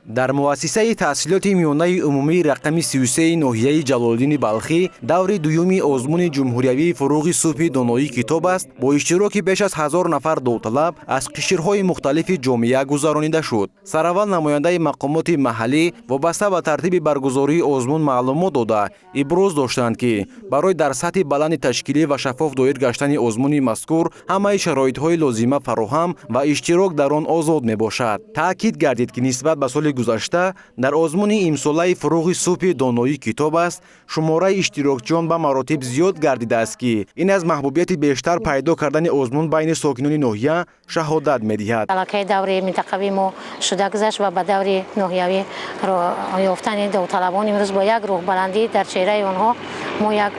Дар муассисаи таҳсилоти миёнаи умумии рақами 33 ноҳияи Ҷалолиддини Балхӣ даври дуюми озмуни ҷумҳуриявии «Фурӯғи субҳи доноӣ китоб аст» бо иштироки беш аз 1000 нафар довталаб аз қишрҳои мухталифи ҷомеа гузаронида шуд. Сараввал намояндаи мақомоти маҳаллӣ вобаста ба тартиби баргузории озмун маълумот дода, иброз доштанд, ки барои дар сатҳи баланди ташкилӣ ва шаффоф доир гаштани озмуни мазкур ҳамаи шароитҳои лозима фароҳам ва иштирок дар он озод мебошад. Таъкид гардид, ки нисбат ба соли гузашта дар озмуни имсолаи «Фурӯғи субҳи доноӣ китоб аст» шумораи иштирокчиён ба маротиб зиёд гардидааст, ки ин аз маҳбубияти бештар пайдо кардани озмун байни сокинони ноҳия шаҳодат медиҳад. Аллакай даври минтақавии мо шуда гузашт ва ба даври ноҳиявӣ ёфтани довталабон имрӯз бо як рӯҳбаландӣ дар чеҳраи онҳо мо як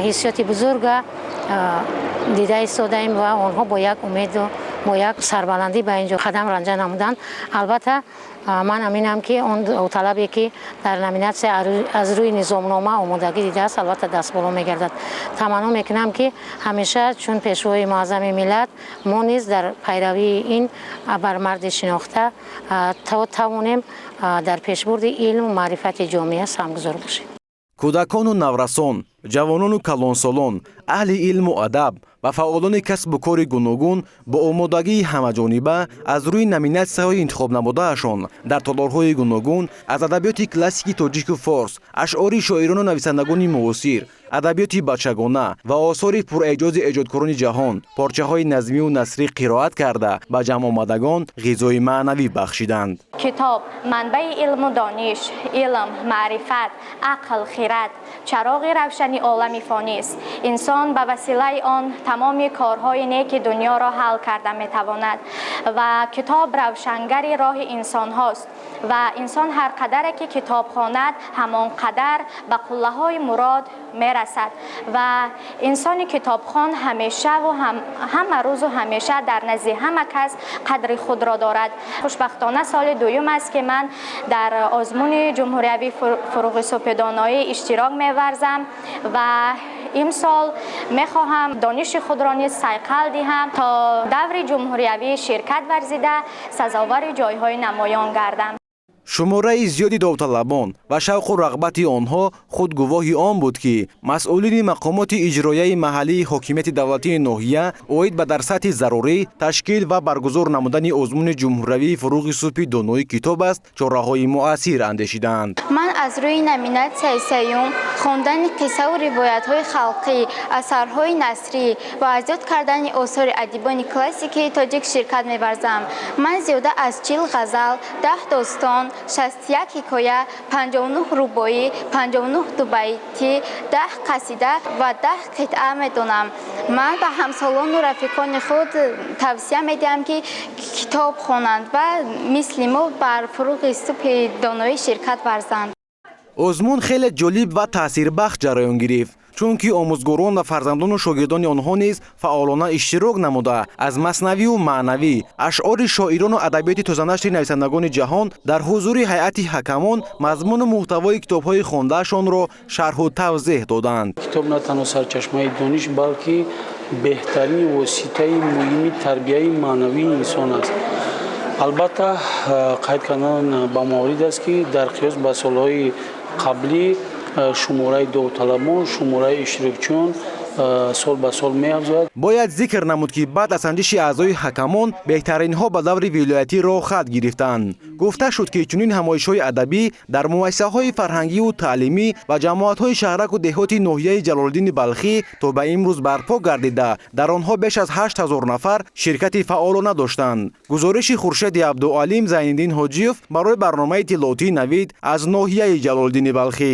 ҳиссиёти бузурга дида истодаем ва онҳо бо як умеду бо як сарбаландӣ ба ин ҷо қадам ранҷа намуданд. Албатта, ман аминам, ки он довталабе, ки дар номинатсия аз рӯи низомнома омодагӣ дидааст, албатта дастболо мегардад. Таманно мекунам, ки ҳамеша чун Пешвои муаззами миллат мо низ дар пайравии ин абармарди шинохта то тавонем дар пешбурди илму маърифати ҷомеа саҳмгузор бошем. Кӯдакону наврасон, ҷавонону калонсолон, аҳли илму адаб ва фаъолони касбу кори гуногун бо омодагии ҳамаҷониба аз рӯи номинатсияҳои интихобнамудаашон дар толорҳои гуногун аз адабиёти классики тоҷику форс, ашъори шоирону нависандагони муосир, адабиёти бачагона ва осори пурэъҷози эҷодкорони ҷаҳон порчаҳои назмию насрӣ қироат карда, ба ҷамъомадагон ғизои маънавӣ бахшиданд. Китоб манбаи илму дониш, илм, маърифат, ақл, хирад, чароғи равшани олами фонист. Инсон ба василаи он тамоми корҳои неки дунёро ҳал карда метавонад ва китоб равшангари роҳи инсонҳост ва инсон ҳар қадаре ки китоб хонад, ҳамон қадар ба қуллаҳои мурод мерасад ва инсони китобхон ҳамешаву ҳама рӯзу ҳамеша дар назди ҳама кас қадри худро дорад. Хушбахтона, соли дуюм аст, ки ман дар озмуни ҷумҳуриявии «Фурӯғи субҳи доноӣ» иштирок меварзам ва имсол мехоҳам дониши худро низ сайқал диҳам, то даври ҷумҳуриявӣ ширкат варзида, сазовори ҷойҳои намоён гардам. Шумораи зиёди довталабон ва шавқу рағбати онҳо худ гувоҳи он буд, ки масъулини мақомоти иҷроияи маҳаллии ҳокимияти давлатии ноҳия оид ба дар сатҳи зарурӣ ташкил ва баргузор намудани озмуни ҷумҳуриявии «Фурӯғи субҳи доноӣ китоб аст» чораҳои муассир андешидаанд. Ман аз рӯи номинатсияи сеюм, хондани қиссаву ривоятҳои халқӣ, асарҳои насрӣ ва аз ёд кардани осори адибони классикии тоҷик ширкат меварзам. Ман зиёда аз 40 ғазал, 10 достон, 61 ҳикоя, 59 рубоӣ, 59 дубайтӣ, 10 қасида ва 10 қитъа медонам. Ман ба ҳамсолону рафиқони худ тавсия медиҳам, ки китоб хонанд ва мисли мо бар фурӯғи субҳи доноӣ ширкат варзанд. Озмун хеле ҷолиб ва таъсирбахш ҷараён гирифт, чунки омӯзгорон ва фарзандону шогирдони онҳо низ фаъолона иштирок намуда, аз маснавию маънавӣ, ашъори шоирону адабиёти тозанашри нависандагони ҷаҳон дар ҳузури ҳайати ҳакамон мазмуну муҳтавои китобҳои хондаашонро шарҳу тавзеҳ доданд. Китоб на танҳо сарчашмаи дониш, балки беҳтарин воситаи муҳими тарбияи маънавии инсон аст. Албатта, қайд кардан ба маврид аст, ки дар қиёс ба солҳои қаблӣ шумораи довталабон, шумораи иштирокчиён сол ба сол меафзояд. Бояд зикр намуд, ки баъд аз санҷиши аъзои ҳакамон беҳтаринҳо ба даври вилоятӣ роҳхат гирифтанд. Гуфта шуд, ки чунин ҳамоишҳои адабӣ дар муассисаҳои фарҳангиву таълимӣ ва ҷамоатҳои шаҳраку деҳоти ноҳияи Ҷалолиддини Балхӣ то ба имрӯз барпо гардида, дар онҳо беш аз 8000 нафар ширкати фаъолона доштанд. Гузориши Хуршеди Абдуалим, Зайниддин Ҳоҷиев барои барномаи иттилоотии «Навид» аз ноҳияи Ҷалолиддини Балхӣ.